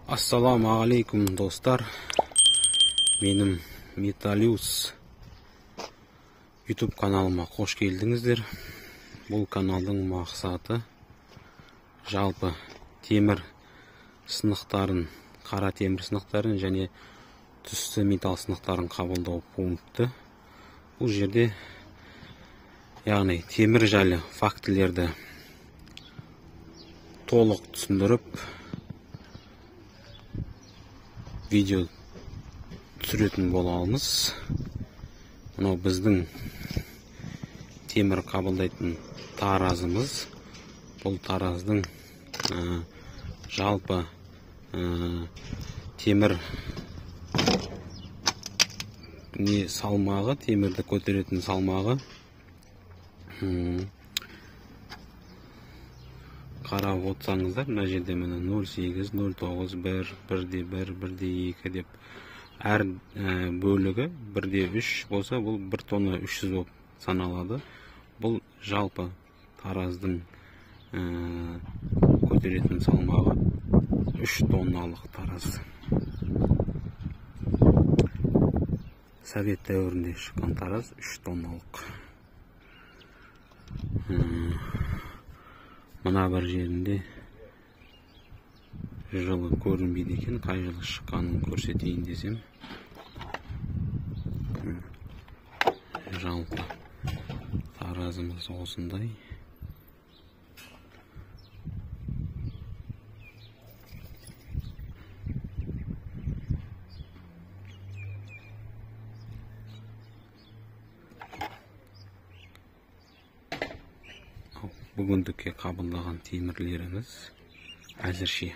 Ассалаумағалейкум, достар. Менің Металлиус YouTube каналыма қош келдіңіздер. Бұл каналдың мақсаты жалпы темір сынықтарын, қара темір сынықтарын және түсті металл сынықтарын қабылдау пункті. Бұл жерде, яғни темір жайлы фактілерді толық түсіндіріп видео түсіретін боламыз. Мынау біздің темір қабылдайтын таразымыз. Бұл тараздың жалпы темір не салмағы, темірді көтеретін салмағы қарап отырсаңыздар, мына жерде міне 0,8, 0,9, 1, 1,1, 1,2 деп әр бөлігі 1,3 болса, бұл 1 тонна 300 болып саналады. Бұл жалпы тараздың көтеретін салмағы 3 тонналық тараз. Совет дәуірінде шыққан тараз 3 тонналық. Мына бір жерінде жылы көрінбейді екен, қай жылы шыққанын көрсетейін десем. Жалпы таразымыз осындай. Бүгіндікке қабылдаған темірлеріміз әзірше.